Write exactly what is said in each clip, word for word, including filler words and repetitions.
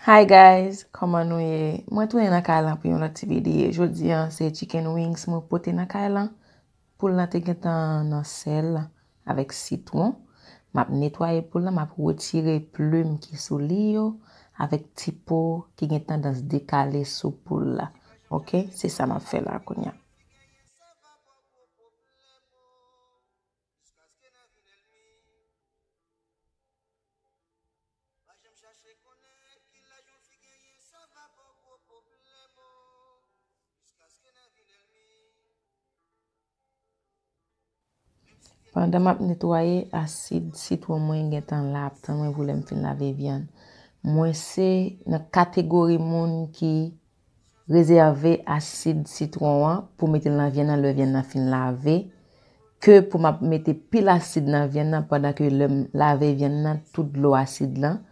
Hi guys, kòman nou ye? Mwen tounen nan kay lan pou yon lòt ti videyo. Jodi a se chicken wings mwen pote nan kay lan. Poul lan te gentan nan sèl avèk sitwon. M ap netwaye poul lan, m ap retire plim ki sou li yo avèk ti po ki gen tandans dekale sou poul la. Oke, se sa m ap fè la kounye a. Pandan m ap netwaye, asid sitwon mwen gentan la ap tann mwen pou lè m fin lave vyann. Mwen se nan kategori moun ki rezève asid sitwon an pou mete l nan vyann nan lè vyann nan fin lave, ke pou m ap mete pil asid nan vyann nan pandan ke lè m lave vyann nan, tout dlo asid lan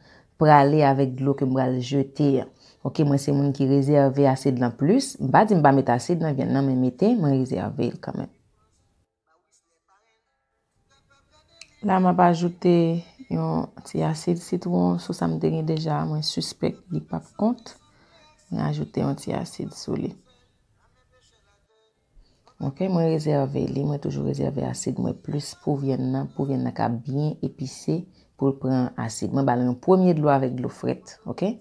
prale avèk dlo ke m pral jete an. Oke, mwen se moun ki rezève asid lan plis. M pa di m pa mete asid nan vyann nan, men mete, mwen rezève l kanmenm. La, m ap ajoute yon ti asid sitwon sou sa m te gen deja, mwen sispèk li p ap kont. Mwen ajoute yon ti asid sou li. Oke, mwen rezève li, mwen toujou rezève asid mwen plis pou vyann nan, pou vyann nan ka byen epise, pou l pran asid. Mwen ba l yon premye dlo avèk dlo frèt, oke?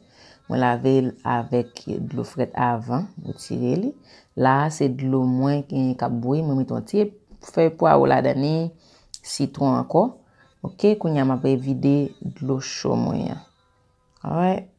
Mwen lave l avèk dlo frèt avan, retire li. La a, se dlo mwen gen k ap bouyi, mwen mete yon ti fèy pwawo ladan li, sitwon ankò. Oke, kounye a m ap vide dlo cho mwen an. Alright.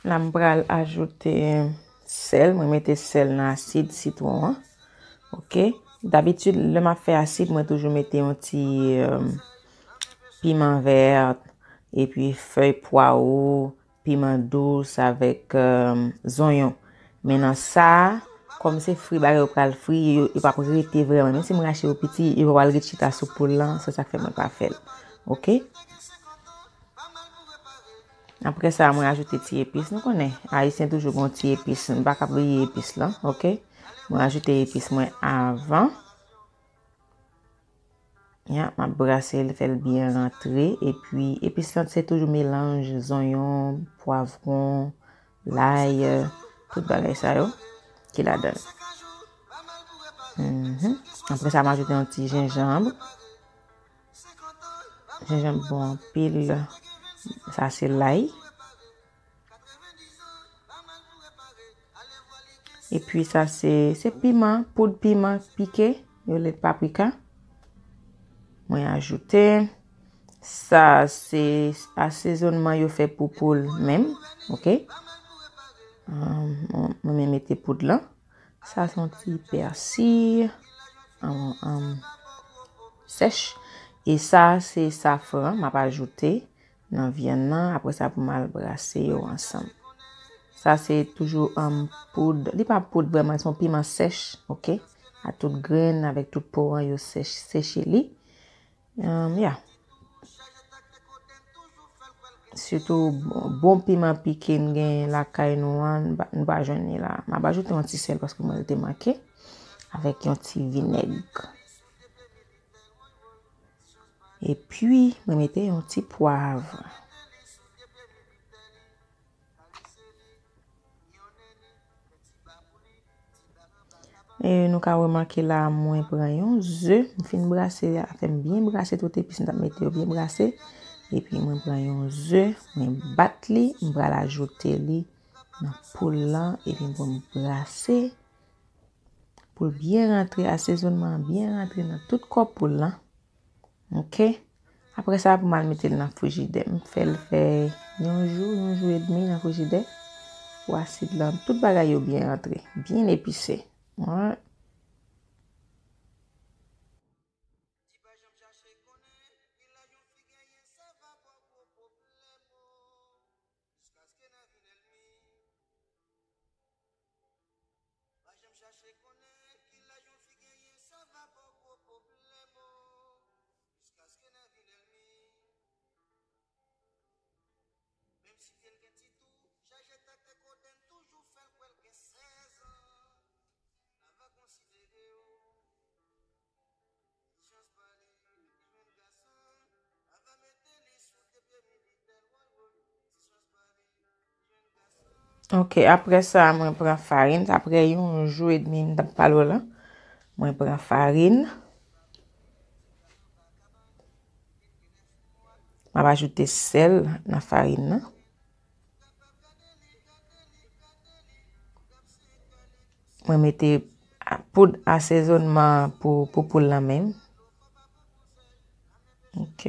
La, m pral ajoute sèl. Mwen mete sèl nan asid sitwon an. Oke. Dabitid, lè m ap fè asid, mwen toujou mete yon ti, euh, piman vè, epi fèy pwawo, piman dous avèk, euh, zonyon. Men nan sa a, kòm se fri bagay yo pral fri, yo, yo p ap rete vrèman. Menm si m rache yo piti, yo pa pral ret chita sou poul lan, se sa k fè mwen pa fè l. Oke? Apre sa, mwen ajoute ti epis. Nou konnen, Ayisyen toujou gon ti epis. M pa ka bliye epis lan, oke? Mwen ajoute epis mwen avan. Ya, m ap brase l, fè l byen rantre. Epi, epis lan se toujou melanj zonyon, pwavwon, lay, tout bagay sa yo ki ladan l. Mhm. Apre sa, m ajoute yon ti jenjanm. Jenjanm bon anpil. Sa se lay. Epi sa se, se piman, poud piman pike, yo rele paprika. Mwen ajoute. Sa se asezonnman yo fè pou poul menm, oke? Ahn, mwen, mwen mete poud lan. Sa se yon ti pèsi, ahn, ahn, sèch. E sa se safran m ap ajoute nan vyann nan. Apre sa, pou m al brase yo ansanm. Sa se toujou, ahn, poud. Li pa poud vrèman, se yon piman sèch, oke? A tout grenn, avèk tout po an, yo sèch, seche li. Ahn, ya. Sitou bon, bon piman pike n gen lakay nou an, n pa, n pa jwenn li la. M ap ajoute yon ti sèl paske mwen te manke. Avèk yon ti vinèg. Epi, mwen mete yon ti pwav. E nou ka remake la, mwen pran yon ze, m fin brase, afè m byen brase, tout epis m t ap mete yo byen brase. Epi mwen pran yon ze, mwen bat li, m pral ajoute li nan poul lan, epi m pran m brase. Pou l byen rantre, asezonnman an byen rantre nan tout kò poul lan. Oke. Apre sa, pou m al mete l nan frijidè. M fè l fè yon jou, yon jou edmi nan frijidè. Pou asid lan, tout bagay yo byen rantre, byen epise. Wi. Te konnen ki laj yon fi genyen, sa va ba w gwo pwoblèm, o. Jiskaske nan vi lèlmi. Menm si pye l gen ti tou, chaje tak te kodenn, toujou fè l kwè l gen sèz an. Ava konsidere w. Ti chans pa li, li jwenn gason. Ava mete li sou de pye militè l, woy, woy. Ti chans pa li, li jwenn gason. Ok, apre sa, mwen pran farin. Apre yon jou edmi m t ap pale w la, mwen pran farin. M ap ajoute sèl nan farin nan. Mwen mete a-, poud asezònman pou, pou poul lan menm. Ok.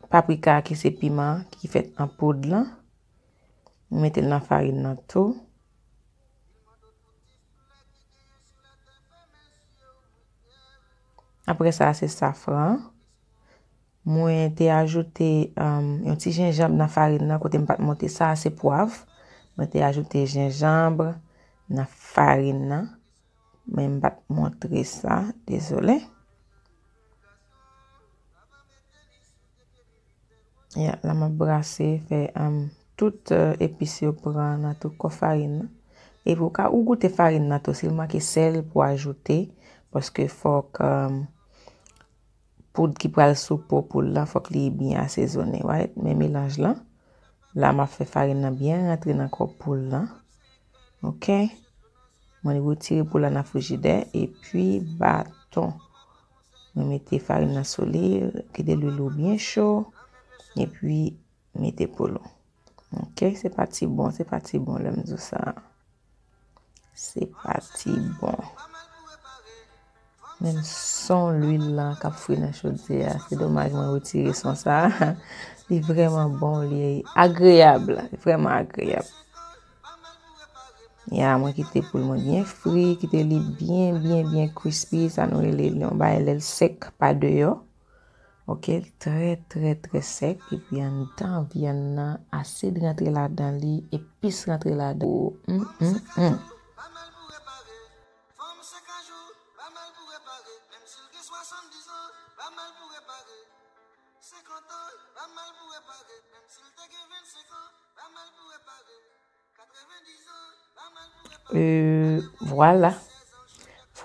Paprika ki se piman ki fèt an poud lan. Mwen mete l nan farin nan tou. Apre sa, se safran. Mwen te ajoute, um, yon ti jenjanm nan farin nan, kote m pa t monte sa, se pwav. Mwen te ajoute jenjanm nan farin nan, men m pa t montre sa, dezole. Ya, la m ap brase, fè, um, tout, uh, epis yo pran nan tout kò farin nan. Epi ou ka, ou goute farin nan tou, si l manke sèl pou ajoute, paske fòk, um, poud ki pral sou po poul lan, fòk li byen asezonnen, right? Men melanj lan, la m ap fè farin nan byen rantre nan kò poul lan. Ok? Mwen retire poul la nan frijidè, epi baton. Mwen mete farin nan sou li, kite lwil ou byen cho, epi mete poul ou. Ok, se pa ti bon, se pa ti bon lè m di w sa. Se pa ti bon. Menm son lwil lan k ap fri nan chodyè a. Se domaj mwen retire son sa. Li vrèman bon, li agreyab, li vrèman agreyab. Ya, mwen kite poul mwen byen fri, kite li byen, byen, byen crispy, sa nou rele yon bagay lè l sèk pa deyò. Ok, trè, trè, trè sèk. Epi anndan vyann nan, asid rantre ladan li, epis rantre ladan. Hum, hum, hum. Euh, vwala.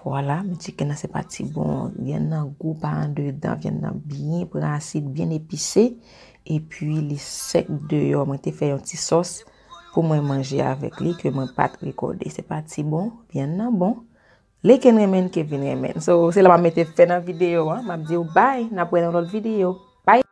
Vwala, men chicken nan se pa ti bon. Vyann nan gou pa andedan. Vyann nan byen pran asid, byen epise. Epi li sèk deyò. Mwen te fè yon ti sòs pou mwen manje avèk li ke mwen pa t rekòde. Se pa ti bon. Vyann nan bon. Lè Ken renmen, ke vin renmen. So, se la m ap mete fen nan videyo a. M ap di w bye. N ap wè nan lòt videyo. Bye.